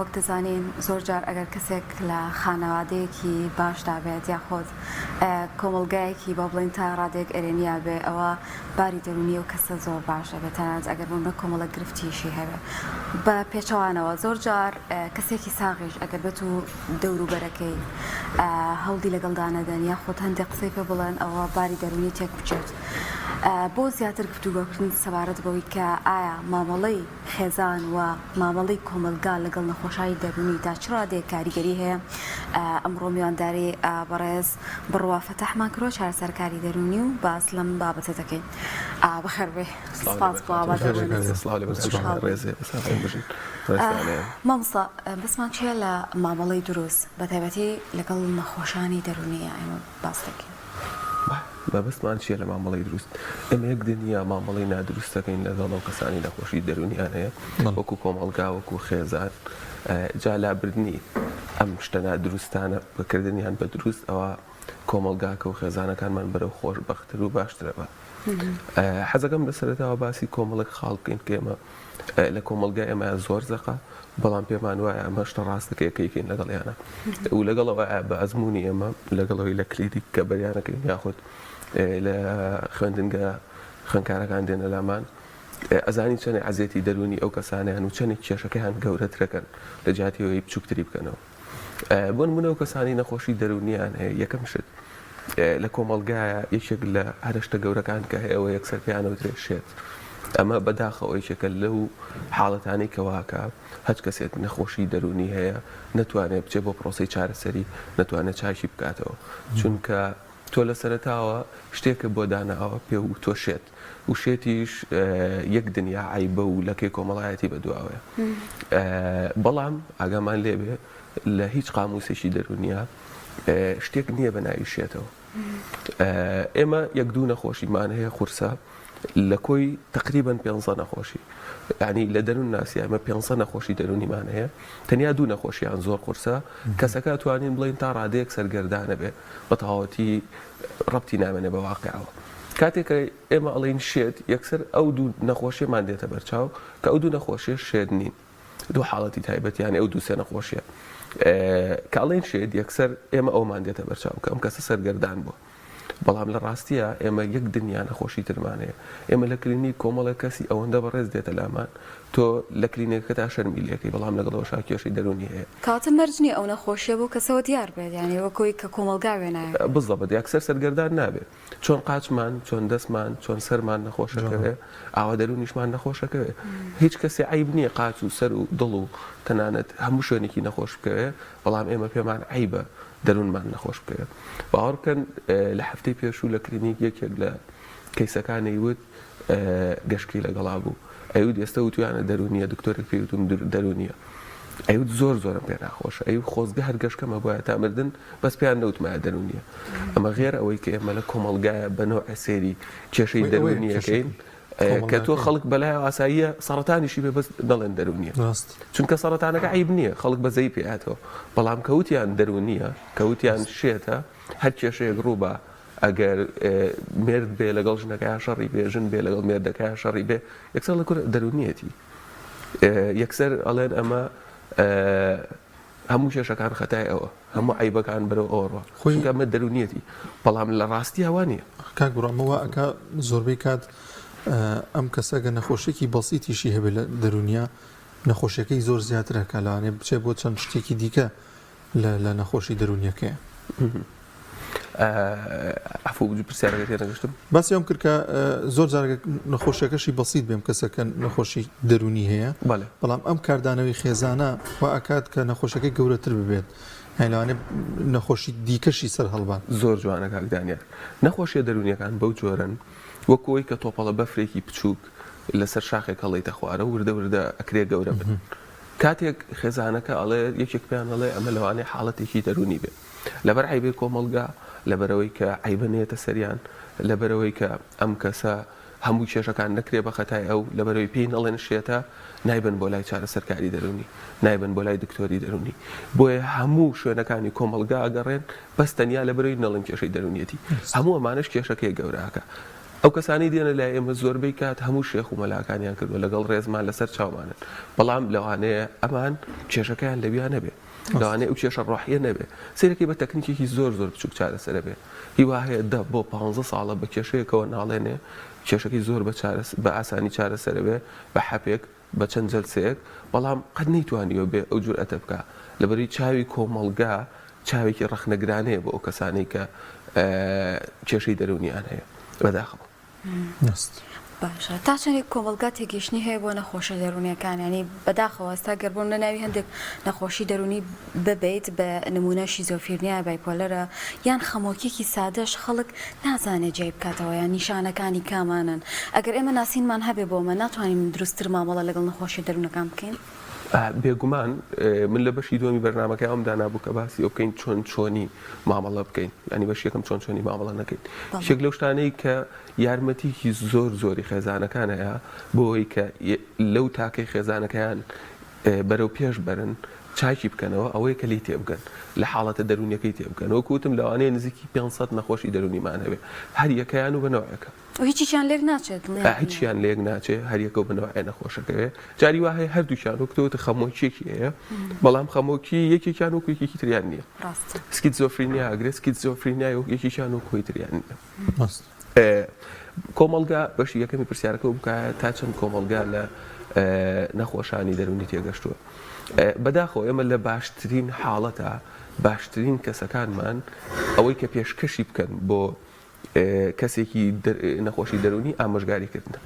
وەک دەزانین زۆر جار ئەگەر کەسێک لە خانەوادەیەکی باشدا بێت یاخود کۆمەڵگایەکی با بڵێین تا ڕادەیەک ئەرێنیا بێ ئەوە باری دەروونی ئەو کەسە زۆر باش دەبێت تەنانەت ئەگەر بۆ نمونە کۆمەڵێک گرفتیشی هەبێ. بە پێچەوانەوە زۆر جار کەسێکی ساغیش ئەگەر بێت و دەوروبەرەکەی هەوڵی لەگەڵدا نەدەن یاخود هەندێک قسەی پێ بڵێن ئەوە باری دەروونی تێک بچێت. بۆ زیاتر گفتوگۆکردن سەبارەت بەوەی کە ئایا مامەڵەی خێزان و مامەڵەی کۆمەڵگا لەگەڵ نەخۆشانی دەروونی تا چ ڕادەیەک کاریگەری هەیە، ئەمڕۆ میوانداری بەڕێز بڕوا فەتاحمان کردووە چارەسەرکاری دەروونی و باس لەم بابەتە دەکەین. بەخێربێی، سپاس بۆ ئامادەبوونت. مامۆستا بەسمان چییە لە مامەڵەی دروست بەتایبەتی لەگەڵ نەخۆشانی دەروونی ئێمە باس دەکەین؟ مەبەستمان چییە لە مامەڵەی دروست؟ ئێمە یەک دنیا مامەڵەی نادروست دەکەین لەگەڵ ئەو کەسانی نەخۆشی دەروونیان هەیە وەکو کۆمەڵگا وەکو خێزان جا لابردنی ئەم شتە نادروستانە بەکردنیان بە دروست ئەوە کۆمەڵگاکە و خێزانەکانمان بەرەو خۆشبەختر و باشترە بە حەزەکەم لە سەرەتاوە باسی کۆمەڵێک خاڵ بکەین کە ئێمە لە کۆمەڵگای ئێمە زۆر زەقە بەڵام پێمان وایە ئەمە شتە ڕاستەکەیە کە یکەین لەگەڵیانە و لەگەڵەوە بە ئەزمموی ئێمە لەگەڵەوەی لە کلینیک کە بەریانەکەین یاخود لە خوێندنگە خوێندکارەکان دێنە لامان ئەزانی چەنێ عەزێتی دەروونی ئەو کەسانیان و چەندێک کێشەکەیان گەورەترەکەن لە جیاتیەوەی بچووکتری بکەنەوە بۆ نمونە ئەو کەسانی نەخۆشی دەروونیان هەیە یەکەم شت لە کۆمەڵگایە یەکێک لە هەرە شتە گەورەکان کە هەیە ئەوە یەکسەر پێیان ئەوترێ شێت ئەمە بەداخەوە یەکێکە لەو حاڵەتانەی کە واکە هەچ کەسێک نەخۆشی دەروونی هەیە نەتوانێت بچێت بۆ پرۆسەی چارەسەری نەتوانێت چاکی بکاتەوە چونکە تۆ لە سەرەتاوە شتێکە بۆ داناوە پێ و تۆ شێت و شێتیش یەک دنیا عەیبە و لەکەی کۆمەڵایەتی بەدواوەیە بەڵام ئاگامان لێبێ لە هیچ قاموسێکی دەرونیە شتێک نییە بە ناوی شێتەوە ئێمە یەک دوو نەخۆشیمان هەیە قورسە لە کۆی تقریبا پێ نەخۆشی ینی لە دەروون ناسی ئەمە پێ نەخۆشی دەرونیمان هەیە تەنیا دوو نەخۆشیان زۆر قورسە کەسەکە توانین بڵین تا ڕادەیەک سەرگەردانە بێ بە تەواوەتی ڕەبتی نامێنێ بە واقیعەوە. کاتێک کە ئێمە ئەڵێین شێت، یەکسەر ئەو دوو نەخۆشیەمان دێتە بەرچاو کە ئەو دوو نەخۆشیە شێت نین. دوو حاڵەتی تایبەت یانی ئەو دوو سێ نەخۆشیە. کە ئەڵێین شێت یەکسەر ئێمە ئەومان دێتە بەرچاو کە ئەم کەسە سەرگەردان بووە. بەڵام لە ڕاستیا ئێمە یەک دنیا نەخۆشی ترمان هەیە. ئێمە لە کلینیک کۆمەڵێک کەسی ئەوەندە بەڕێز دێتە لامان تۆ لە کلینیکەکەتا شەرمی لێکەی بەڵام لەگەڵ ئەوەشا کێشەی دەروونی هەیە. کەواتە مەرج نییە ئەو نەخۆشییە بەو کەسەوە دیار بێت یانی وەک ئەوەی کە کۆمەڵگا وێنایەکەی. بزەبت یەکسەر سەرگەردان نابێ. چۆن قاچمان، چۆن دەستمان، چۆن سەرمان نەخۆش ئەکەوێ ئاوا دەروونیشمان نەخۆش ئەکەوێ. هیچ کەسێ عەیب نییە قاچ و سەر و دڵ و تەنانەت هەموو شوێنێکی نەخۆش بکەوێ بەڵام ئێمە پێمان عەیبە دەروونمان نەخۆش بکەوێ. باوەڕ بکەن لە هەفتەی پێشوو لە کلینیک یەکێک لە کەیسەکان ئەیوت گەشکەی لەگەڵا بوو ئەیوت ئێستا وتویانە دەروونیە دکتۆرێک پێی وتوم دەروونیە ئەیوت زۆر زۆرم پێ ناخۆشە ئەی خۆزگە هەر گەشکەمە بۆیە تا مردن بەس پێیان نەوتمایە دەروونیە ئەمە غێر ئەوەی کە ئێمە لە کۆمەڵگایە بە نەوعێ سەیری کێشەی دەروونیەکەین کە تۆ خەڵک بەلای ئاساییە سەڕەتانیشی بێ بەس نەڵێن دەروونیە چونکە سەڕەتانەکە عیب نییە خەڵک بەزەی پێاتەوە بەڵام کەوتیان دەروونیە کەوتیان شێتە هەر کێشەیەک ڕووبا ئەگەر مێرد بێ لەگەڵ ژنەکەیا شەڕی بێ ژن بێ لەگەڵ مێردەکەیا شەڕی بێ یەکسەر لە کورە دەروونیەتی یەکسەر ئەڵێن ئەمە هەموو کێشەکان خەتای ئەوە هەموو عیبەکان بەرەو ئەوە ڕۆ خۆی ئەمە دەروونیەتی بەڵام لە ڕاستی ئەوە نییە. کاک بڕوا ئەمە وا ئەکا زۆربەی کات ئەم کەسە گەر نەخۆشیەکی بەسیتیشی هەبێ لە دەروونیا نەخۆشیەکەی زۆر زیاتر ئەکا لەوانەیە بچێ بۆ چەند شتێکی دیکە لە لە نەخۆشی دەروونیەکەیە. عەفو پرسیارەکە تێنەگەشتم. باسی ئەوەم کرد کە زۆر جار نەخۆشیەکەشی بەسیت بێم کەسەکە نەخۆشی دەروونی هەیە بەڵام ئەم کاردانەوەی خێزانە وا ئەکات کە نەخۆشەکەی گەورەتر ببێت یانی لەوانەیە نەخۆشی دیکەشی سەر هەڵبات. زۆر جوانە کاک دانیار. نەخۆشیە دەروونیەکان بەو جۆرەن وەکو ئەوەی کە تۆپەڵە بەفرێکی بچووک لەسەر شاخێک هەڵێیتە خوارەوە وردە وردە ئەکرێ گەورە بن. کاتێک خێزانەکە ئەڵێ یەکێک پێیان ئەڵێ ئەمە لەوانەیە حاڵەتێکی دەروونی بێ لەبەر عەیبەی کۆمەڵگا لەبەرئەوەی کە عەیبە نەیەتە سەریان لەبەرئەوەی کە ئەم کەسە هەموو کێشەکان نەکرێ بە خەتای ئەو لەبەرئەوەی پێی نەڵێن شێتە نایبەن بۆ لای چارەسەرکاری دەروونی نایبەن بۆ لای دکتۆری دەروونی بۆیە هەموو شوێنەکانی کۆمەڵگا ئەگەڕێن بەس تەنیا لەبەرئەوەی نەڵێن کێشەی دەروونیەتی هەموو ئەمانەش کێشەکەی گەورە ئەکا. ئەو کەسانەی دێنە لای ئێمە زۆربەی کات هەموو شێخ و مەلاکانیان کردووە لەگەڵ ڕێزمان لەسەر چاومانن بەڵام لەوانەیە ئەمان کێشەکەیان لەویا نەبێ لەوانەیە ئەو کێشە ڕۆحیە نەبێ سەیرەکەی بە تەکنیکێکی زۆر زۆر بچوک چارەسەرە بێ هیوا هەیە دە بۆ پانزە ساڵە بە کێشەیەکەوە ناڵێنێ کێشەکەی زۆر بە چارەس بە ئاسانی چارەسەرە بێ بە حەپێک بە چەند جەلسەیەک بەڵام قەت نەیتوانیوە بێ ئەو جورئەتە بکا لەبەرەی چاوی کۆمەڵگا چاوێکی ڕەخنەگرانەیە بۆ ئەو کەسانەی کە کێشەی دەروونیان هەیە بەداخەوە. باشە تا چەندێک کۆمەڵگا تێگەیشتنی هەیە بۆ نەخۆشە دەروونیەکان یانی بەداخەوە ئێستا گەر بۆم لە ناوی هەندێک نەخۆشی دەروونی ببیت بە نمونە شیزۆفیرنیا بایپۆلەرە یان خەمۆکیەکی سادەش خەڵک نازانێت جیای بکاتەوە یان نیشانەکانی کامانەن ئەگەر ئێمە ناسینمان هەبێ بۆمە ناتوانین دروستتر مامەڵە لەگەڵ نەخۆشیە دەروونەکان بکەین؟ بێگومان من لە بەشی دووەمی بەرنامەکەی ئەوم دانابوو کە باسی ئەو بکەین چۆن چۆنی مامەڵە بکەین ینی بەش یەکەم چۆن چۆنی مامەڵە نەکەین شێک لەو شتانەی کە یارمەتیکی زۆر زۆری خێزانەکان هەیە بۆ ئەوەی کە لەو تاکەی خێزانەکەیان بەرەو پێش بەرن چاکی بکەنەوە ئەوەیە کە لێی تێبگەن لە حاڵەتە دەروونیەکەی تێبگەن وەکو وتم لەوانەیە نزیکی 500 نەخۆشی دەروونیمان هەبێ هەر یەکەیان و بە نەوعێکە و هیچیشیان لێک ناچێت دڵنیام هیچیان لێک ناچێ هەر یەکەو بە نەوعێ نەخۆشەکەوێ جاری وا هەیە هەردووکیان وەک تۆ وتت خەمۆکیەکی هەیە بەڵام خەمۆکی یەکێکیان وەکو یەکێکی تریان نییە ڕاستە سکیزۆفرینیا ئەگرێ سکیزۆفرینیای وەک یەکێکیان وەکو هی تریان نییە کۆمەڵگا بەشی یەکەمی پرسیارەکە بکایە تا چەند کۆمەڵگا لە نەخۆشانی دەروونی تێگەشتووە بەداخەوە ئێمە لە باشترین حاڵەتە باشترین کەسەکانمان ئەوەی کە پێشکەشی بکەن بۆ کەسێکی نەخۆشی دەروونی ئامۆژگاریکردنە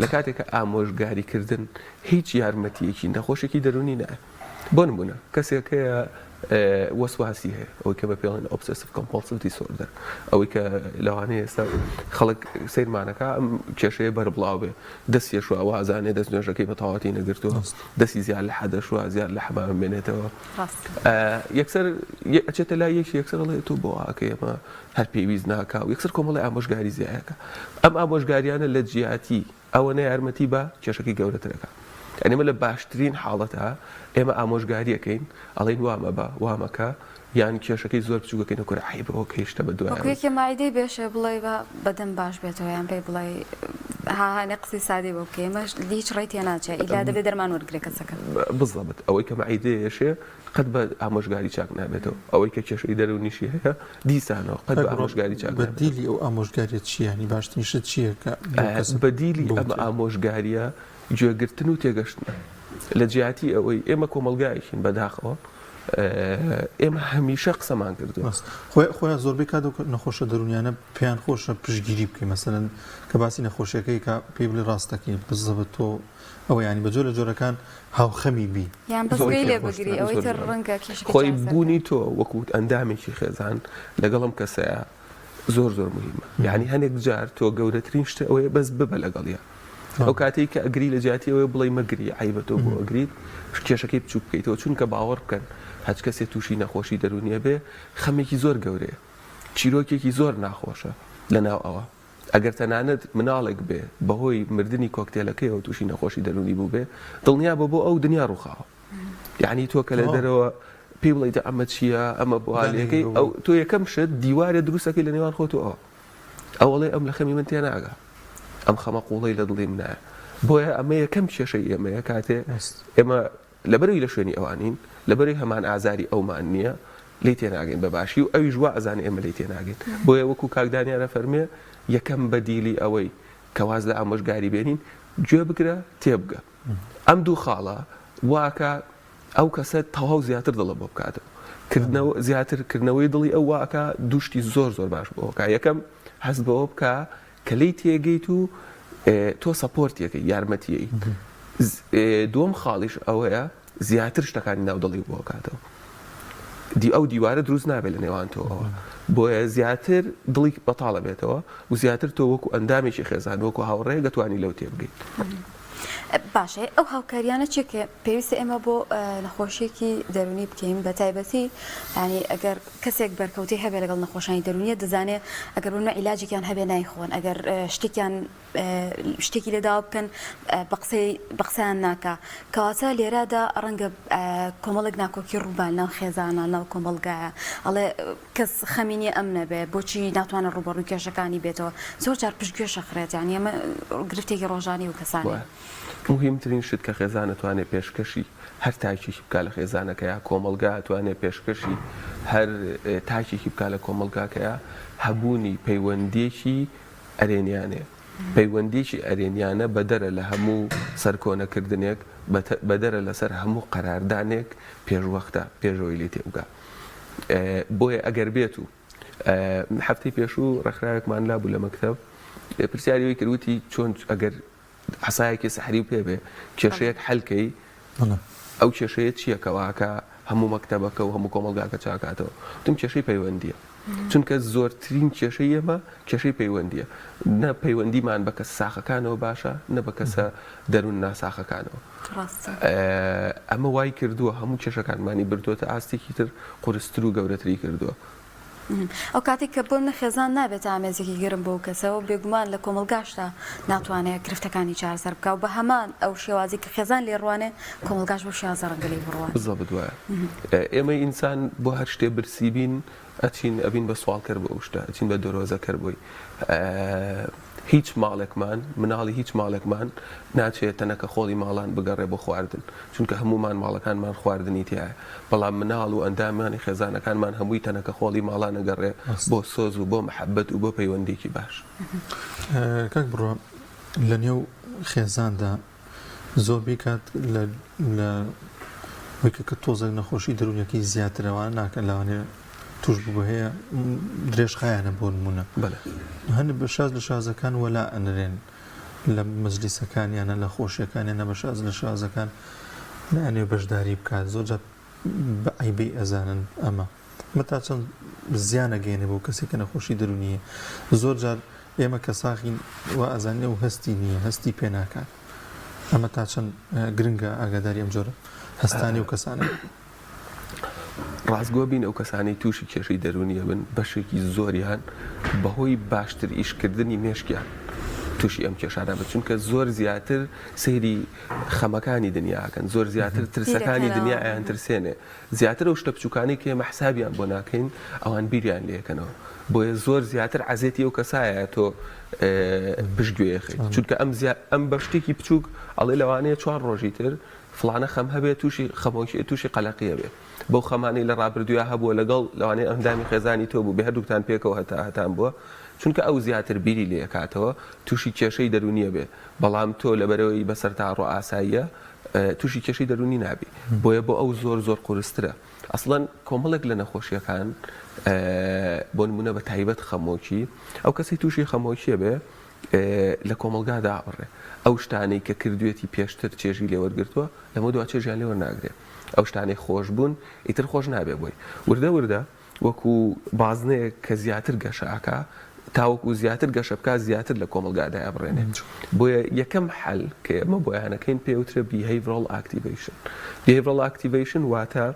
لە کاتێک کە ئامۆژگاریکردن هیچ یارمەتیەکی نەخۆشێکی دەروونی نایە بۆ نمونە کەسێک هەیە وەسواسی هەیە ئەوەی کە بە پێڵێن obsessive compulsive disorder ئەوەی کە لەوانەیە ئێستا خەڵک سەیرمانەکە ئەم کێشەیە بەربڵاو بێ دەستی شوە وازانێ دەست نوێژەکەی بە تەواوەتی نەگرتووە دەستی زیاد لە حەدەشوە زیاد لە حەمام بێنێتەوە یەکسەر ئەچێتە لای یەکی یەکسەر ئەڵێ تۆ بۆ ئاکەی ئەمە هەر پێویست ناکا و یەکسەر کۆمەڵی ئامۆژگاری زیایەکە ئەم ئامۆژگاریانە لە جیاتی ئەوەنە یارمەتی بە کێشەکەی گەورەتر ئەکا یانی ئێمە لە باشترین حاڵەتا ئێمە ئامۆژگاری ئەکەین ئەڵێین وا مەبە وا مەکە یان کێشەکەی زۆر بچووک ئەکەینەوە کورە عەیبە ئەوە کەیشتە بە دوایەوە. وەکو یەکێ مەعیدەی بێشێ بڵێی با بەدەم باش بێتەوە یان پێی بڵێی ها ها نە قسەی سادەی بۆ بکەی ئێمە هیچ ڕێی تێناچێ ئیلا دەبێ دەرمان وەرگرێ کەسەکە. بزەبت ئەوەی کە مەعیدەی ئێشێ قەت بە ئامۆژگاری چاک نابێتەوە ئەوەی کە کێشەی دەروونیشی هەیە دیسانەوە قەت بە ئامۆژگاری چاک نابێتەوە. بەدیلی ئەو ئامۆژگاریە چییە؟ یانی باشترین شت چییە کە بۆ کەس بەدیلی ئەم ئامۆژگاریە گوێگرتن و تێگەشتنە لە جیاتی ئەوەی ئێمە کۆمەڵگایەکین بەداخەوە ئێمە هەمیشە قسەمان کردووە. خۆیان زۆربەی کات ئەو نەخۆشە دەروونیانە پێیان خۆشە پشتگیری بکەی مەسەلەن کە باسی نەخۆشیەکەی کە پێی بڵێ ڕاست دەکەی بزەبت تۆ ئەوە یانی بە جۆرە جۆرەکان هاوخەمی بی. یان بەس گوێی لێ بگری ئەوەی تر ڕەنگە کێشەکە خۆی بوونی تۆ وەکو ئەندامێکی خێزان لەگەڵ ئەم کەسەیە زۆر زۆر مهمە یعنی هەنێک جار تۆ گەورەترین شتە ئەوەیە بەس ببە لەگەڵیا ئەو کاتێک کە ئەگری لە جیاتی ئەوەیە بڵێ مەگری عیبە تۆ بۆ ئەگریت کێشەکەی بچوک بکەیتەوە چونکە باوەڕ بکەن هەچ کەسێ تووشی نەخۆشی دەرونیە بێ خەمێکی زۆر گەورەیە چیرۆکێکی زۆر ناخۆشە لەناو ئەوە ئەگەر تەنانەت مناڵێک بێ بەهۆی مردنی کۆکتێلەکەیەوە تووشی نەخۆشی دەروونی بووبێ، دڵنیابە بۆ ئەو دنیا ڕووخاوە. یەعنی تۆ کە لە دەرەوە پێی بڵێی دە ئەمە چییە، ئەمە بۆ لێکەی، ئەو تۆ یەکەم شت دیوارێ دروست ئەکەی لە نێوان خۆت و ئەوە. ئەو ئەڵێ ئەم لە خەمی من تێناگا، ئەم خەمە قووڵەی لە دڵی منایە. بۆیە ئەمە یەکەم کێشەی ئێمەیە کاتێ ئێمە لەبەرئەوەی لە شوێنی ئەوانین، لەبەرئەوەی هەمان ئازاری ئەومان نییە، لێی تێناگەین بە باشی و ئەویش وا ئەزانێ ئێمە لێی تێناگەین. بۆیە وەکوو کاک دانیار ئەفەرموێ، یەکەم بەدیلی ئەوەی کە واز لە ئامۆژگاری بێنین، گوێ بگرە، تێبگە. ئەم دوو خاڵە وا ئەکا ئەو کەسە تەواو زیاتر دڵە بۆ بکاتەوە. کردنەوە، زیاتر کردنەوەی دڵی ئەو وا ئەکا دوو شتی زۆر زۆر باش بۆ بکا. یەکەم، هەست بەوە بکا کە لێی تێگەیت و تۆ support ی ئەکەی یارمەتی ئەیت دووەم خاڵیش ئەوەیە زیاتر شتەکانی ناو دڵی بۆ کاتەوە دی ئەو دیوارە دروست نابێت لە نێوان تۆ ئەوە بۆیە زیاتر دڵی بەتاڵە بێتەوە و زیاتر تۆ وەکو ئەندامێکی خێزان وەکو هاوڕێ دەتوانی لەو تێبگەیت. باشە ئەو هاوکاریانە چیە کە پێویستە ئێمە بۆ نەخۆشیەکی دەرونی بکەین بە تایبەتی یانی ئەگەر کەسێک بەرکەوتەی هەبێ لەگەڵ نەخۆشانی دەرونیە دەزانێ ئەگەر بۆ نمونە عیلاجێکیان هەبێ نایخۆن ئەگەر شتێکیان شتێکی لێ داوا بکەن بە قسەی بە قسەیان ناکا کەواتە لێرەدا ڕەنگە کۆمەڵێک ناکۆکی ڕووبا ناو خێزانە ناو کۆمەڵگایە ئەڵێ کەس خەمی نییە ئەم نەبێ بۆچی ناتوانێت ڕووبەڕووی کێشەکانی بێتەوە زۆر جار پشتگوێ شەخرێت یانی ئەمە گرفتێکی ڕۆژانی و کەسانی. موهیمترین شت کە خێزان ئەتوانێ پێشکەشی هەر تاکێکی بکا لە خێزانەکەیا، کۆمەڵگا ئەتوانێ پێشکەشی هەر تاکێکی بکا لە کۆمەڵگاکەیا، هەبوونی پەیوەندییەکی ئەرێنیانەیە. پەیوەندییەکی ئەرێنیانە بەدەرە لە هەموو سەرکۆنەکردنێک، بەدەرە لەسەر هەموو قەراردانێک پێشوەختە، پێش ئەوەی لێی تێبگا. بۆیە ئەگەر بێت و هەفتەی پێشوو ڕێکخراوێکمان لابوو لە مەکتەب، پرسیاری ئەوەی کرد وتی چۆن ئەگەر عەسایەکی سەحری و پێ بێ کێشەیەک حەل کەی ئەو کێشەیە چییە کەواکە هەموو مەکتەبەکە و هەموو کۆمەڵگاکە چاکاتەوە؟ وتم کێشەی پەیوەندییە. چونکە زۆرترین کێشەی ئێمە کێشەی پەیوەندییە. نە پەیوەندیمان بە کەسە ساخەکانەوە باشە، نە بە کەسە دەروون ناساخەکانەوە. ئەمە وای کردووە هەموو کێشەکانمانی بردووەتە ئاستێکی تر قورستر و گەورەتری کردووە. ئەو کاتێک کە بۆ نمونە خێزان نابێتە ئامێزێکی گەرم بۆ ئەو کەسە و بێگومان لە کۆمەڵگاشدا ناتوانێ گرفتەکانی چارەسەر بکا و بە هەمان ئەو شێوازی کە خێزان لێ ڕوانێ کۆمەڵگاش بەو شێوازە ڕەنگە لێی بڕوانێ. بزەبت وایە. ئێمەی ئینسان بۆ هەر شتێ برسی بین ئەچین ئەبین بە سواڵکەر بۆ ئەو شتە، ئەچین بە دەرۆزەکەر بۆی. هیچ ماڵێکمان، مناڵی هیچ ماڵێکمان ناچێ تەنەکە خۆڵی ماڵان بگەڕێ بۆ خواردن، چونکە هەموومان ماڵەکانمان خواردنی تیایە، بەڵام مناڵ و ئەندامانی خێزانەکانمان هەمووی تەنەکە خۆڵی ماڵان ئەگەڕێ بۆ سۆز و بۆ مەحەبەت و بۆ پەیوەندیەکی باش. کاک بڕوا لە نێو خێزاندا زۆربەی کات لە لە وەی کە کە تۆزێک نەخۆشی دەروونیەکەی زیاترە وانە ناکەن لەوانەیە توش بوو هەیە درێژخایەنە بۆ نمونە هەن بە شاز لە شازەکان وەلا ئەنرێن لە مەجلیسەکانیانە لە خۆشیەکانیانە بە شاز لە شازەکان نانێ بەشداری بکات زۆر جار بە عەیبەی ئەزانن ئەمە ئەمە تا چەند زیان ئەگەیەنێ بۆ کەسێک کە نەخۆشی دەروونی هەیە زۆر جار ئێمە کە ساغین وا ئەزانین ئەو هەستی نییە هەستی پێ ناکات ئەمە تا چەند گرنگە ئاگاداری ئەم جۆرە هەستانی و کەسانە ڕاستگۆ بین ئەو کەسانەی تووشی کێشەی دەروونی ئەبن بەشێکی زۆریان بەهۆی باشتر ئیشکردنی مێشکیان تووشی ئەم کێشانە بن چونکە زۆر زیاتر سەیری خەمەکانی دنیا ئەکەن زۆر زیاتر ترسەکانی دنیا ئەیان ترسێنێ زیاتر ئەو شتە بچوکانەی کە ئێمە حسابیان بۆ ناکەین ئەوان بیریان لێکەنەوە بۆیە زۆر زیاتر عەزێتی ئەو کەسایە تۆ پشتگوێ خەیت چونکە ئەم ئەم بە شتێکی بچووک ئەڵێ لەوانەیە چوار ڕۆژی تر فڵانە خەم هەبێ تووشی خەمۆکی تووشی قەلەقی ئەبێ بەو خەمانەی لە ڕابردوویا هەبووە لەگەڵ لەوانەیە ئەندامی خێزانی تۆ بوو بێ هەردووکتان پێکەوە هەتا هەتان بووە چونکە ئەو زیاتر بیری لێ ئەکاتەوە تووشی کێشەی دەروونی ئەبێ بەڵام تۆ لەبەرئەوەی بەسەرتا ڕۆ ئاساییە تووشی کێشەی دەروونی نابی بۆیە بۆ ئەو زۆر زۆر قورسترە ئەسڵەن کۆمەڵێک لە نەخۆشیەکان بۆ نمونە بە تایبەت خەمۆکی ئەو کەسی تووشی خەمۆکیە بێ لە کۆمەڵگا دابڕێ ئەو شتانەی کە کردوێتی پێشتر چێژی لێ وەرگرتووە لەمە دوا چێژیان لێ وەرناگرێ ئەو شتانەی خۆش بوون ئیتر خۆش نابێ بۆی وردە وردە وەکو بازنەیەک کە زیاتر گەشە ئەکا تاوەکو زیاتر گەشە بکا زیاتر لە کۆمەڵگا دایئەبڕێنێ بۆیە یەکەم حەل کە ئێمە بۆیانەکەین پێ وترێ behavioral activation behavioral activation واتە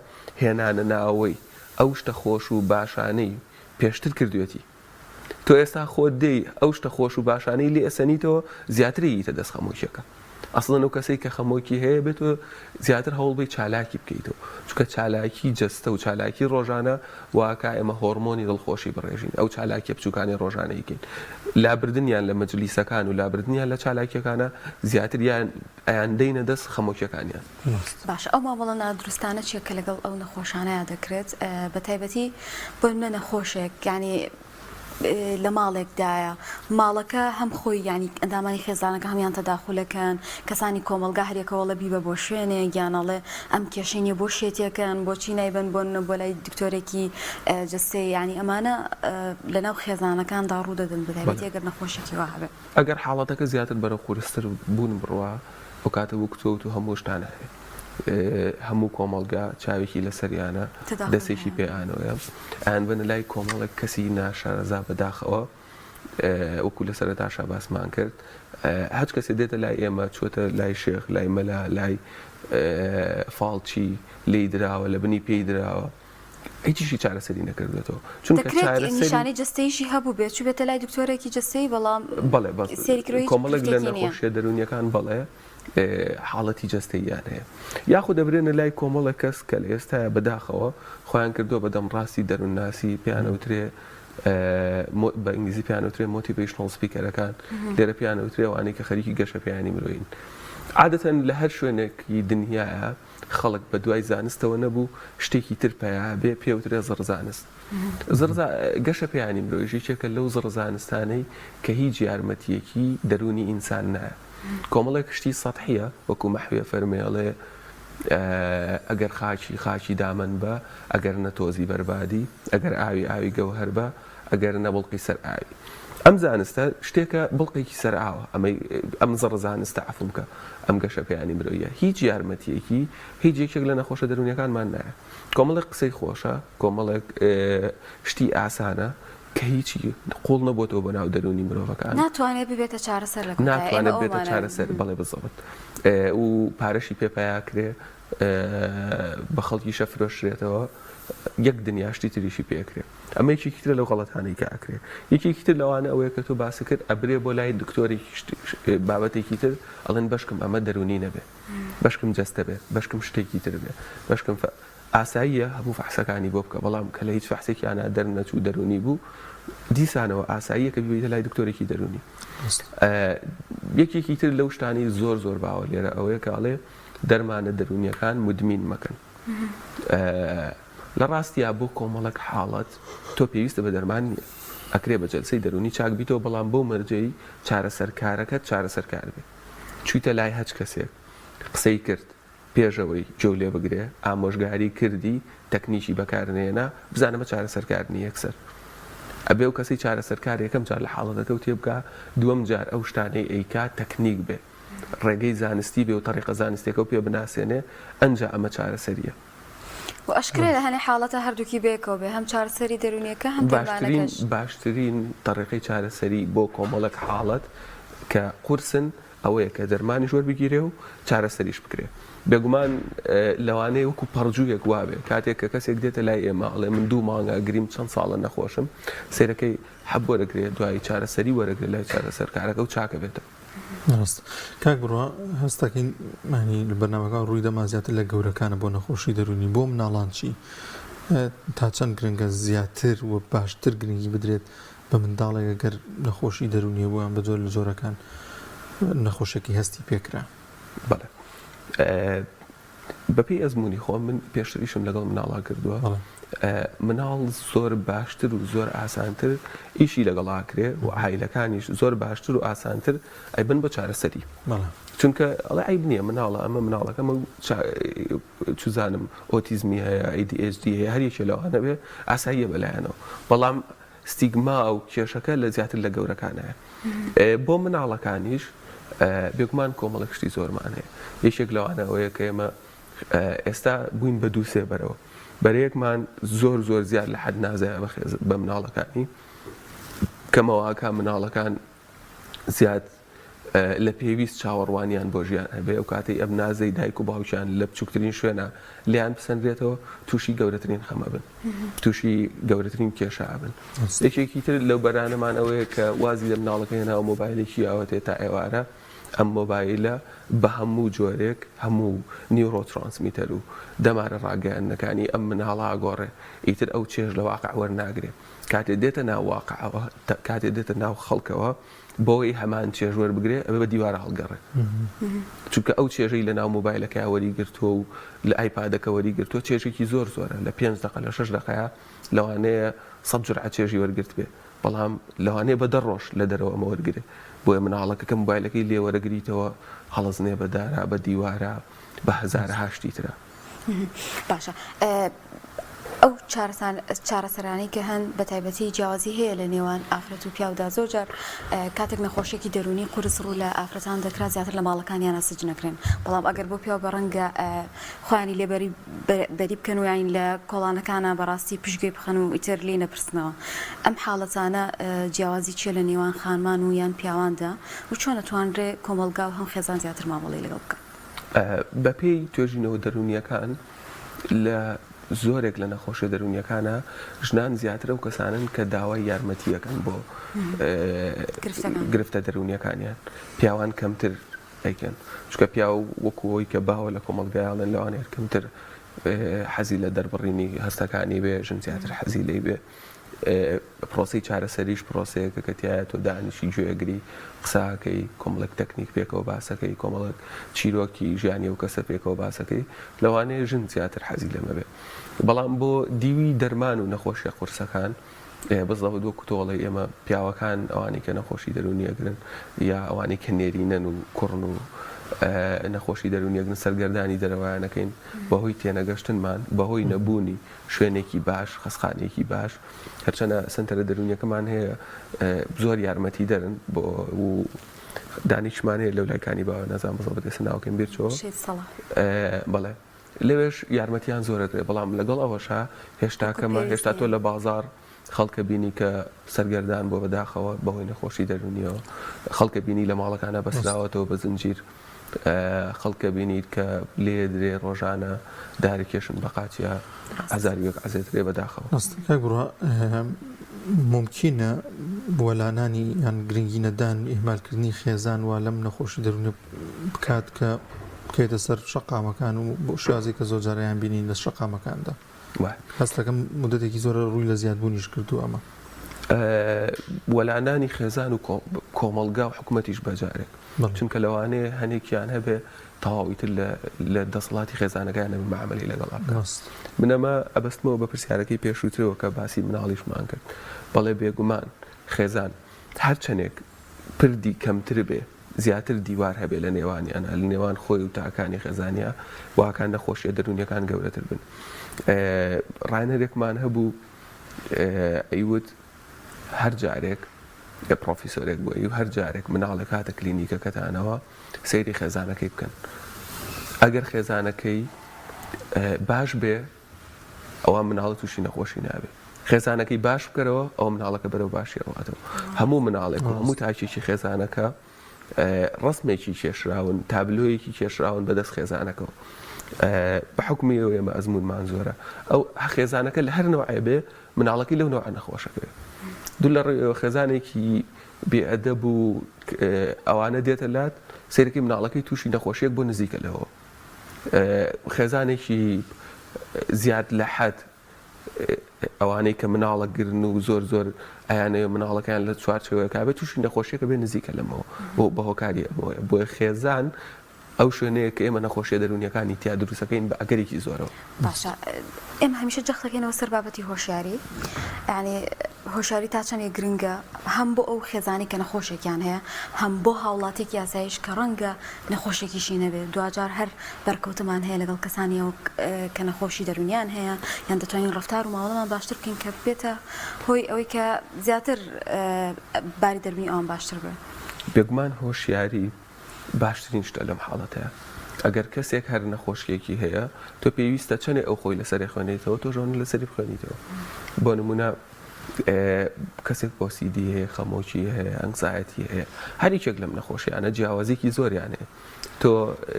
هێنانە ناوەوەی ئەو شتە خۆش و باشانەی پێشتر کردوێتی تۆ ئێستا خۆت دێی ئەو شتە خۆش و باشانەی لێ ئەسەنیتەوە زیاتر ئەییتە دەست خەمۆکیەکە ئەسڵەن ئەو کەسەی کە خەمۆکی هەیە بێت تۆ زیاتر هەوڵ بەی چالاکی بکەیتەوە چونکە چالاکی جەستە و چالاکی ڕۆژانە واکا ئێمە هۆڕمۆنی دڵخۆشی بڕێژین ئەو چالاکیە بچوکانەی ڕۆژانە ئەیکەین لابردنیان لە مەجلیسەکان و لابردنیان لە چالاکیەکانە زیاتر یان ئەیاندەینە دەست خەمۆکیەکانیان. باشە ئەو مامەڵە نادروستانە چیە کە لەگەڵ ئەو نەخۆشانەیا دەکرێت بەتایبەتی بۆ نمونە نەخۆشێک یانی لە ماڵێکدایە ماڵەکە هەم خۆی یانی ئەندامانی خێزانەکە هەمیان تەداخولەکەن کەسانی کۆمەڵگا هەریەکەوەڵە بیبە بۆ شوێنێک یان ئەڵێ ئەم کێشەی نیە بۆ شێتیەکەن بۆچی نایبەن بۆ نمونە بۆ لای دکتۆرێکی جەستەیی یانی ئەمانە لەناو خێزانەکاندا ڕوودەدەن بەتایبەتی ئەگەر نەخۆشێکی وا هەبێ. ئەگەر حاڵەتەکە زیاتر بەرەو قورستر بوون بڕوا ئەو کاتە وەک تۆ وتو هەموو شتانە هەیە هەموو کۆمەڵگا چاوێکی لەسەریانە دەستێکی پێیانەوەیە ئەیان بەنە لای کۆمەڵێک کەسی ناشارەزا بەداخەوە. وەکو لە سەرەتاشا باسمان کرد هەچ کەسێ دێتە لای ئێمە چووەتە لای شێخ لای مەلا لای فاڵچی لێی دراوە لە بنی پێی دراوە هیچیشی چارەسەری نەکردوێتەوە چونکە دەکرێت نیشانەی جەستەیشی هەبوو بێت چووبێتە لای دکتۆرێکی جەستەیی بەڵام بەڵێ بەس کۆمەڵێک لە نەخۆشیە دەروونیەکان بەڵێ حاڵەتی جەستەییان هەیە یاخود دەبرێنە لای کۆمەڵێک کەس کە لە ئێستایا بەداخەوە خۆیان کردووە بە دەمڕاستی دەروونناسی پێیان ئەوترێ بە ئینگلیزی پێیان ئەوترێ motivational speaker ەکان لێرە پێیان ئەوترێ ئەوانەی کە خەریکی گەشەپێیانی مرۆیین عادەتەن لە هەر شوێنێکی دنیایە خەڵک بە دوای زانستەوە نەبوو شتێکی تر پەیا بێ پێوترێ زڕزانست گەشە پێیانی مرۆیش یەکێکە لەو زڕزانستانەی کە هیچ یارمەتیەکی دەروونی ئینسان نایە کۆمەڵێک شتی سەتحیە وەکو مەحویە فەرمێ ئەڵێ ئەگەر خاکی خاکی دامەن بە ئەگەر نە تۆزی بەربادی ئەگەر ئاوی ئاوی گەوهەر بە ئەگەر نە بڵقی سەر ئاوی ئەم زانستە شتێکە بڵقێکی سەر ئاوە ئەمەی ئەم زڕ زانستە عەفوم کە ئەم گەشە پێیانی مرۆیە هیچ یارمەتیەکی هیچ یەکێک لە نەخۆشە دەروونیەکانمان نایە کۆمەڵێک قسەی خۆشە کۆمەڵێک شتی ئاسانە کە هیچی قوڵ نەبۆتەوە بە ناو دەروونی مرۆڤەکان. ناتوانێت ببێتە چارەسەر لە کۆتایی ئێمە ناتوانێت ببێتە چارەسەر بەڵێ بزەبت و پارەشی پێ پەیا کرێ بە خەڵکیشە فرۆشرێتەوە یەک دنیا شتی تریشی پێ کرێ ئەمە یەکێکی ترە لەو غەڵەتانەی کە ئەکرێ یەکێکی تر لەوانە ئەوەیە کە تۆ باست کرد ئەبرێ بۆ لای دکتۆرێکی بابەتێکی تر ئەڵێن بەشکم ئەمە دەروونی نەبێ بەشکم جەستە بێ بەشکم شتێکی تر بێ بەشکم ئاساییە هەموو فەحسەکانی بۆ بکە بەڵام کە لە هیچ فەحسێکیانا دەرنەچوو دەروونی بوو دیسانەوە ئاساییە کە بیبەیتە لای دکتۆرێکی دەروونی یەکێکی تر لەو شتانی زۆر زۆر باوە لێرە ئەوەیە کە ئەڵێ دەرمانە دەروونیەکان مدمین مەکەن لە ڕاستیا بۆ کۆمەڵک حاڵەت تۆ پێویستە بە دەرمان نییە ئەکرێ بە جەلسەی دەروونی چاک بیتەوە بەڵام بەو مەرجەی چارەسەرکارەکەت چارەسەرکار بێ چوویتە لای هەچ کەسێک قسەی کرد پێشەوەی گوێو لێ بگرێ ئامۆژگاری کردی تەکنیکی بەکار نەیەنا بزانە مە چارەسەرکار نی یەکسەر ئەبێ ئەو کەسەی چارەسەرکار یەکەم جار لە حاڵەتەکەو تێبگا دووەم جار ئەو شتانەی ئەیکا تەکنیک بێ ڕێگەی زانستی بێ و تەریقە زانستیەکەو پێ بناسێنێ ئەنجا ئەمە چارەسەریە. وە ئەشکرێ لە هەنێ حاڵەتا هەردووکی بەیەکەوە بێ هەم چارەسەری دەروونیەکە هەم باشترین دەرمانەکەش. باشترین تەریقەی چارەسەری بۆ کۆمەڵێک حاڵەت کە قورسن ئەوەیە کە دەرمانیش وەربگیرێ و چارەسەریش بکرێ. بێگومان لەوانەیە وەکو پەڕجوویەک وابێ کاتێک کە کەسێک دێتە لای ئێمە ئەڵێ من دوو مانگە گریم چەند ساڵە نەخۆشم سەیرەکەی حەب وەرەگرێ دوایی چارەسەری وەرەگرێ لای چارەسەرکارەکە و چاکەبێتەوە. ڕاست کاک بڕوا هەستەکەین مانی لە بەرنامەکان ڕووی دەما زیاتر لە گەورەکانە بۆ نەخۆشی دەروونی بۆ مناڵان چی تا چەند گرنگە زیاتر و باشتر گرنگی بدرێت بە منداڵێک گەر نەخۆشی دەروونی هەبوو یان بە جۆر لە جۆرەکان نەخۆشیەکەی هەستی پێکرا. بەڵێ بەپێی ئەزموونی خۆم من پێشتر ئیشم لەگەڵ مناڵا کردووە مناڵ زۆر باشتر و زۆر ئاسانتر ئیشی لەگەڵ ئاکرێ و عایلەکانیش زۆر باشتر و ئاسانتر ئەیبن بە چارەسەری چونکە ئەڵێ عیب نییە مناڵە ئەمە مناڵەکەمە چزانم ئۆتیزمی هەیە ADHD هەیە هەر یەکێ لەوانە بێ ئاساییە بەلایەنەوە بەڵام ستیگما و کێشەکە لە زیاتر لە گەورەکانایە. بۆ مناڵەکانیش بێگومان کۆمەڵێک شتی زۆرمان هەیە. یەکێک لەوانە ئەوەیە کە ئێمە ئێستا بووین بە دووسێ بەرەوە. بەرەیەکمان زۆر زۆر زیاد لە حەد نازایە بە مناڵەکانی کەمەواکە مناڵەکان زیاد لە پێویست چاوەڕوانیان بۆ ژیان هەبێ، ئەو کاتەی ئەم نازەی دایک و باوکیان لە بچووکترین شوێنا لێیان بسەنرێتەوە، تووشی گەورەترین خەم ئەبن، تووشی گەورەترین کێشە ئەبن. یەکێکی تر لەو بەرانەمان ئەوەیە کە وازی لە مناڵەکە هێناوە مۆبایلێکی یاوەتێ تا ئێوارە، ئەم مۆبایلە بە هەموو جۆرێک هەموو neurotransmitter و دەمارە ڕاگەیاندنەکانی ئەم مناڵە ئەگۆڕێ، ئیتر ئەو چێژ لە واقع وەرناگرێ. کاتێ دێتە ناو واقعەوە، کاتێ دێتە ناو خەڵکەوە، بۆی هەمان چێژ وەربگرێ ئەبێ بە دیوارا هەڵگەڕێ چونکە ئەو چێژەی لە ناو مۆبایلەکەیا وەری گرتووە و لە ئایپادەکە وەری گرتووە چێژێکی زۆر زۆرە لە پێنج دەقە لە شەش دەقەیا لەوانەیە سەد جورعە چێژی وەرگرتبێ بەڵام لەوانەیە بە دە ڕۆژ لە دەرەوە ئەمە وەرگرێ بۆیە مناڵەکە کە مۆبایلەکەی لێ وەرەگریتەوە هەڵەزنێ بە دارا بە دیوارا بە هەزارەها شتی ترا. باشە. ئەو. ئەو چارەسەرانەی کە هەن بە تایبەتی جیاوازی هەیە لە نێوان ئافرەت و پیاودا زۆر جار کاتێک نەخۆشیەکی دەروونی قورس ڕوو لە ئافرەتان دەکرا زیاتر لە ماڵەکانیانە سجنەکرێن بەڵام ئەگەر بۆ پیاو بە ڕەنگە خۆیانی لێ بەری بەری بکەن و یانی لە کۆڵانەکانا بەڕاستی پشتگوێ بخەن و ئیتر لێی نەپرسنەوە ئەم حاڵەتانە جیاوازی چیە لە نێوان خانمان و یان پیاواندا و چۆن ئەتوانرێ کۆمەڵگا و هەم خێزان زیاتر مامەڵەی لەگەڵ بکات؟ بەپێی توێژینەوە دەروونییەکان لە زۆرێک لە نەخۆشیە دەروونیەکانە ژنان زیاتر ئەو کەسانن کە داوای یارمەتی ئەکەن بۆ گرفتە دەروونیەکانیان پیاوان کەمتر ئەیکەن چونکە پیاو وەکو ئەوەی کە باوە لە کۆمەڵگای ئەڵێن لەوانەیە کەمتر حەزی لە دەربڕینی هەستەکانی بێ ژن زیاتر حەزی لێی بێ پرۆسەی چارەسەریش پرۆسەیەکە کە تایە تۆ دانیشی گوێگری قساکەی کۆمەڵێک تەکنیک پێکەوە باسەکەی کۆمەڵێک چیرۆکی ژیانی و کەسە پێکەوە باسەکەی لەوانەیە ژن زیاتر حەزی لەمە بێ بەڵام بۆ دیوی دەرمان و نەخۆشیە قورسەکان بزەبت وەکو تۆ ئەڵێی ئێمە پیاوەکان ئەوانەی کە نەخۆشی دەروونی ئەگرن یا ئەوانەی کە نێرینەن و کوڕن و نەخۆشی دەروونی ئەگرن سەرگەردانی دەرەوەیان ئەکەین بەهۆی تێنەگەشتنمان بەهۆی نەبوونی شوێنێکی باش خەسخانەیەکی باش هەرچەنە سنتەرە دەروونیەکەمان هەیە زۆر یارمەتی دەرن بۆ و دانیشمان هەیە لەو لایکانی باوە نازانم بزەبت ئێستا ناوەکەم بیر چۆ بەڵێ لەوێش یارمەتیان زۆر ئەدرێ بەڵام لەگەڵ ئەوەشا هێشتا کەمە هێشتا تۆ لە بازاڕ خەڵکە بینی کە سەرگەردان بووە بەداخەوە بەهۆی نەخۆشی دەروونیەوە خەڵکە بینی لە ماڵەکانە بەسراوەتەوە بە زنجیر خەڵکە بینیت کە لێ درێ ڕۆژانە دارکێشن بە قاچیا هەزار یەک عەزێت درێ بەداخەوە. ڕاستە کاک بڕوا مومکینە وەلانانی یان گرنگی نەدان ئیهمالکردنی خێزان وا لەم نەخۆشی دەروونیە بکات کە بکەوێتە سەر شەقامەکان و بەو شێوازەی کە زۆر جار ئەیانبینین لە شەقامەکاندا. هەست دەکەم مودەتێکی زۆرە ڕووی لە زیادبوونیش کردووە ئەمە. وەلانانی خێزان و کۆمەڵگا و حکومەتیش بە جارێک. چونکە لەوانەیە هەنێکیان هەبێ تەواو ئیتر لە دەسەڵاتی خێزانەکەیان نەبێ مەعامەلەی لەگەڵا بکەن. من ئەمە ئەبەستمەوە بە پرسیارەکەی پێشووترەوە کە باسی مناڵیشمان کرد. بەڵێ بێگومان خێزان هەرچەنێک پردی کەمتر بێ زیاتر دیوار هەبێ لە نێوانیانا، لە نێوان خۆی و تاکانی خێزانیا، واکان نەخۆشیە دەروونیەکان گەورەتر بن. ڕاهێنەرێکمان هەبوو ئەیوت هەر جارێک پڕۆفیسۆرێک بوو ئەیوت هەر جارێک مناڵێک هاتە کلینیکەکەتانەوە سەیری خێزانەکەی بکەن ئەگەر خێزانەکەی باش بێ ئەوا مناڵە تووشی نەخۆشی نابێ خێزانەکەی باش بکەرەوە ئەو مناڵەکە بەرەو باشی ڕواتەوە هەموو مناڵێک و هەموو تاکێکی خێزانەکە ڕسمێکی کێشراون تابلۆیەکی کێشراون بەدەست خێزانەکەەوە بە حکومی ئەو ئێمە ئەزمونمان زۆرە ئەو خێزانەکە لە هەر نەوعێ بێ مناڵەکەی لەو نەوعە نەخۆشەکەوێ دوو لە خێزانێکی بێئەدەب و ئەوانە دێتە لات سەیرەکەی مناڵەکەی تووشی نەخۆشیەک بۆ نزیکە لەوە خێزانێکی زیاد لە حەد ئەوانەی کە مناڵە گرن و زۆر زۆر ئەیانەوێ مناڵەکەیان لە چوارچێوەیەکا بێت تووشی نەخۆشیەکە بێ نزیکە لەمەوە بۆ بە هۆکاری ئەمەوەیە بۆیە خێزان ئەو شوێنەیە کە ئێمە نەخۆشیە دەروونیەکانی تیا دروستەکەین بە ئەگەرێکی زۆرەوە. باشە ئێمە هەمیشە جەخت دەکەینەوە سەر بابەتی هۆشیاری یانی هۆشیاری تا چەندێک گرنگە هەم بۆ ئەو خێزانی کە نەخۆشێکیان هەیە هەم بۆ هاوڵاتێکی یاسایش کە ڕەنگە نەخۆشێکیشی نەبێت دواجار هەر بەرکەوتمان هەیە لەگەڵ کەسانی ئەو کە نەخۆشی دەروونیان هەیە یان دەتوانین ڕەفتار و مامەڵەمان باشتر بکەین کە بێتە هۆی ئەوەی کە زیاتر باری دەروونی ئەوان باشتر بێت. بێگومان هۆشیاری باشترین شتە لەم حاڵەتەیا ئەگەر کەسێک هەر نەخۆشیەکی هەیە تۆ پێویستە چەنێ ئەو خۆی لەسەرێ خوێنیتەوە تۆش ئەوەنە لەسەری بخوێنیتەوە بۆ نمونە کەسێک OCD هەیە خەمۆکی هەیە anxiety هەیە هەر یەکێک لەم نەخۆشیانە جیاوازێکی زۆریان هەیە تۆ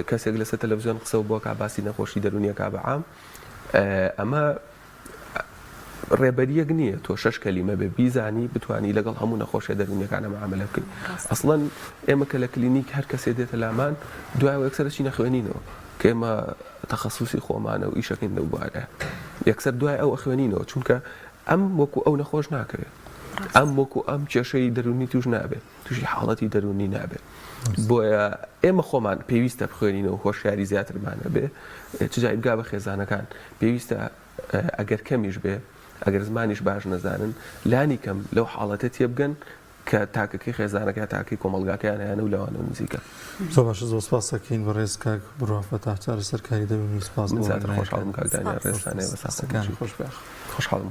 کەسێک لەسەر تەلەڤزیۆن قسە بۆکا باسی نەخۆشی دەرونیەکە بە عام ئەمە ڕێبەرییەک نییە تۆ شەش کەلیمە بێ بیزانی بتانی لەگەڵ هەموو نەخۆشیە دەروونیەکانە معاملە بکەیت ئەسڵەن ئێمە کە لە کلینیک هەر کەسێ دێتە لامان دوای یەکسەر چینە خوێنینەوە کە ئێمە تەخەسوسی خۆمانە و ئیشەکەین لەو بوارە یەکسەر دوای ئەو ئەخوێنینەوە چونکە ئەم وەکو ئەو نەخۆش ناکەوێت ئەم وەکو ئەم کێشەی دەروونی توش نابێت تووشی حاڵەتی دەروونی نابێت بۆیە ئێمە خۆمان پێویستە بخوێنینەوە هۆشیاری زیاترمان هەبێ چ جای بگا بە خێزانەکان پێویستە ئەگەر کەمیش بێ ئەگەر زمانیش باش نەزانن لانی کەم لەو حاڵەتە تێبگەن. کە تاکەکەی خێزانەکە یا تاکەی کۆمەڵگاکەیان هەیانە و لەوانەوە نزیکە. زۆر باشە زۆر سپاس دەکەین بەڕێز کاک بڕوا فەتاح چارەسەرکاری دەروونی سپاس من بۆ زیاتر خۆشحاڵم ڕێنماییەکانت. کاک دانیال سپاس. ڕێزتان هەیە بە ساخ و دەستەکانت بژی. خۆش بێ. خۆشحاڵم.